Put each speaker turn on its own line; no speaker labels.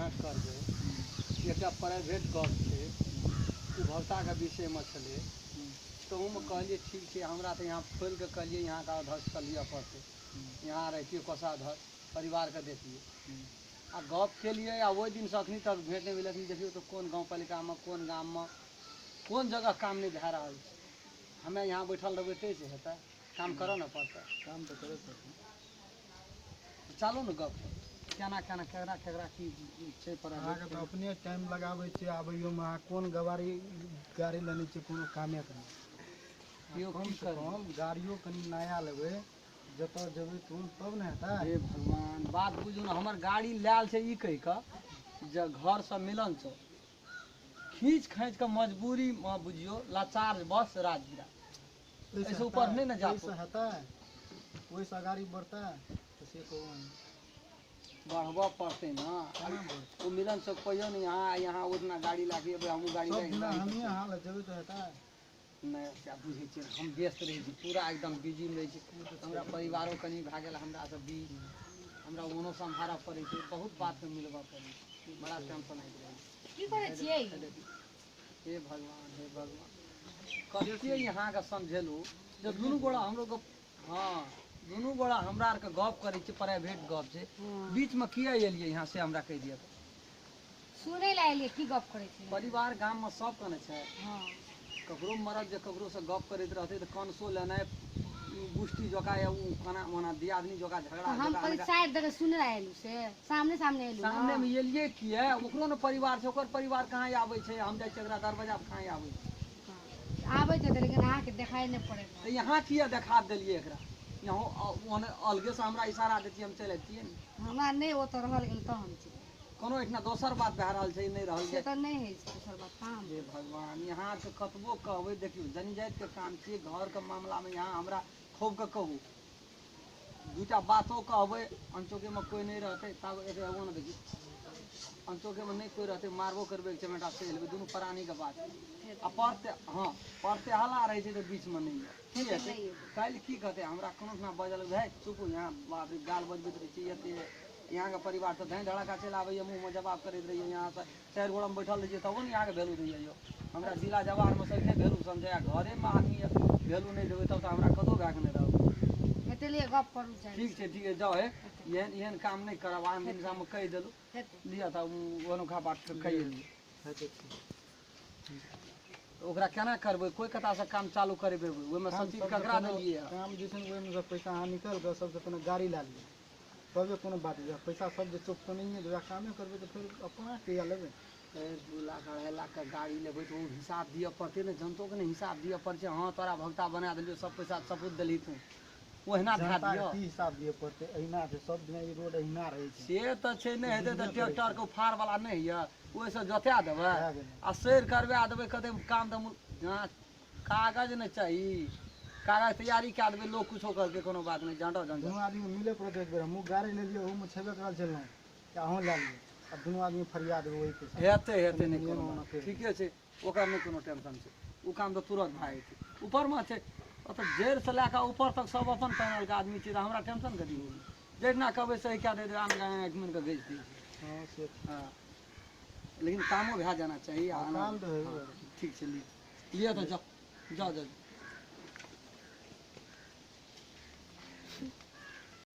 भेँट करबै, एकटा प्राइवेट गप छै, उपभोक्ताके विषयमे छलै। तऽ ओहिमे कहलियै ठीक छै, हमरा तऽ यहाँ खोलि कऽ कहलियै यहाँके अध्यक्षके लिअ पड़तै, यहाँ रहितियै कोषाध्यक्ष, परिवारके देखियै। आ गप केलियै आ ओहि दिनसँ अखनी तक भेँट नहि भेलै। अखनी देखियौ तऽ कोन गाँव पालिकामे, कोन गाममे, कोन जगह काम नहि भए रहल छै। हमे यहाँ बैठल रहबै ताहिसँ हेतै? काम करऽ ने पड़तै।
काम तऽ करऽ पड़तै।
चालू ने गप, केना केना केकरा केकरा की छै पर।
अहाँके तऽ अपने टाइम लगाबै छियै आबैयोमे। अहाँ कोन गवारी गाड़ी लेने छियै, कोनो कामेके नहि।
यौ,
कम
की
से
करी?
कम गाड़ियो कनि नया लेबै, जतऽ जेबै तुरन्त तब ने हेतै।
हे भगवान, बात बुझू ने, हमर गाड़ी लायल छै ई कहि कऽ जे घरसँ मिलन छौ, खींच खाँचि कऽ मजबूरीमे बुझियौ लाचार बस राजगिरा।
ओहिसँ
एहिसँ ऊपर नहि ने जा।
ओहिसँ हेतै? ओहिसँ गाड़ी बढ़तै तऽ से कहू अहीं।
बढ़बऽ पड़तै ने।
केना बढ़तै?
ओ मिलन चौक कहियौ ने, यहाँ यहाँ ओतना गाड़ी लए कऽ एबै, हमहूँ गाड़ी
सब
लए
दिना
कऽ
हमहीँ अहाँ लग जेबै तऽ हेतै?
नहि, से बुझै छियै, हम व्यस्त रहै छी, पूरा एकदम बिजीमे रहै छी। हमरा परिवारो कनि भए गेल हमरा से बीज, हमरा ओनो सम्हारऽ पड़ै छै, बहुत बातके मिलबऽ पड़ै छै, बड़ा टेंशन आबि रहै छै।
की करै छियै?
हे भगवान, हे भगवान, कते अहाँके समझेलहुँ जे दुनू गोड़ा हमरो गप, हँ, दुनू गोड़ा हमरा आरके गप करै छी, प्राइवेट गप छै, बीचमे किया एलियै यहाँ से हमरा कहि दिअ।
सुनै लए एलियै की गप करै छियै।
परिवार गाममे सबके ने छै।
हँ।
ककरो मरद जे ककरोसँ गप करैत रहतै तऽ कनसो लेनाइ गोष्ठी जकाँ या ओ खाना ओना दियादनी जकाँ झगड़ा
तऽ हम
जकाँ
कहली
अनका।
साइड दऽ कऽ सुनै लए एलहुँ, से सामने सामने एलहुँ।
सामनेमे एलियै किए? ओकरो ने परिवार छै, ओकर परिवार कहाँ आबै छै? हम जाइ छियै एकरा दरवाजा पर, कहाँ आबै छै?
आबै छै तऽ, लेकिन अहाँके देखाइ नहि पड़ै।
तऽ यहाँ किए देखा देलियै एकरा? यहाँ ओने अलगेसँ हमरा इशारा दैतियै, हम चलि अबितियै ने।
हमरा नहि ओतऽ रहल गेल तऽ हम चलि।
कोनो एहिठिना दोसर बात भए रहल छै, नहि रहल
से
गेल।
तऽ नहि होइ छै दोसर बात काम।
हे भगवान, यहाँके कतबो कहबै, देखियौ, जन जातिके काम छियै, घरके मामलामे यहाँ हमरा खूब कऽ कहू, दूटा बातो कहबै, अनचोकेमे कोइ नहि रहतै तब एक एगो ने देखियौ, अनचोकेमे नहि कोइ रहतै, मारबो करबै, एक चमेटा से लेबै, दुनू प्राणीके बात छै। आ पढ़ते, हँ, पढ़ते हल्ला रहै छै तऽ बीचमे नहि यऽ की हेतै? काल्हि की कहतै हमरा? कोनो ठिना बजल भाय, चुप, यहाँ बाप रे, गाल बजबैत रहै छी एते। यहाँके परिवार तऽ धाँइ धड़ाका चलि आबैए, मुँहमे जवाब करैत रहैए। यहाँसँ चारि गोड़ामे बैठल रहै छियै तबो ने यहाँके वैल्यू दैए यौ। हमरा जिला जवारमे सब नहि वैल्यू समझै आ घरेमे आदमी वैल्यू नहि देबै तब तऽ हमरा कतहु भए कऽ नहि रहब।
हेतै, लिए गप करू जाइ।
ठीक छै, ठीक छै, जाउ। हे, एहन एहन काम नहि करब, आन दिन हम कहि देलहुँ।
हेतै।
लिअ तऽ अनोखा बात कहि एलियै।
हेतै, ठीक।
तऽ ओकरा केना करबै? कोइ कतासँ काम चालू करेबै? ओहिमे
काम
सचिव
सबसँ
ककरा
पहिने
देलियै?
काम जे छै ने, ओहिमे से पैसा अहाँ निकालि कऽ सबसँ पहिने गाड़ी लए लिअ, तबे कोनो बात यऽ। पैसा सब जे चौक नहिए जे वएह कामे करबै तऽ फेर अपना कहिया लेबै?
2 लाख 2.5 लाखके गाड़ी लेबै तऽ ओ हिसाब दिअ पड़तै ने, जनतोके ने हिसाब दिअ पड़ै छै। हँ, तोरा भगता बना देलियौ, सब पैसा सपूत देलही तू, ओहिना धए
जनताके
दिअ।
की हिसाब दिअ पड़तै? अहिना छै, सब दिना ई रोड अहिना रहै छै।
से तऽ छै, नहि हेतै तऽ
बुझबे करै
ट्रैक्टरके फार वाला नहि यऽ, ओहिसँ जोता देबै।
भए गेलै।
आ सैर करवा देबै, कते काम तऽ जाँच कागज ने चाही, कागज तैयारी कए देबै, लोक कुछो करतै, कोनो बात नहि, झंडो झंझट।
दुनू आदमी मिले पड़त एक बेर। हमहूँ गाड़ी लेलियै, ओहूमे छेबे करल छलहुँ कि अहूँ लए लिअ, आब दुनू आदमी फरिया देबै ओही पैसा।
हेतै, हेतै, नहि कोनो
नियम
बात।
ओना करि।
ठीके छै, ओकर नहि कोनो टेंशन छै, ओ काम तऽ तुरन्त भए जेतै। ऊपरमे छै, ओतऽ जड़िसँ लए कऽ ऊपर तक सब अपन पैनलके आदमी छै, तऽ हमरा टेंशन कथी होइए? जहिना कहबै सही कए देतै, आन गाय आँखि मुनि कऽ घसि दै छै।
हँ, से छै।
हँ, लेकिन कामो भए जाना चाही आ
हँ, काम तऽ हेबे करतै।
ठीक छै, लिअ, लिअ तऽ जाउ, जाउ, जाउ।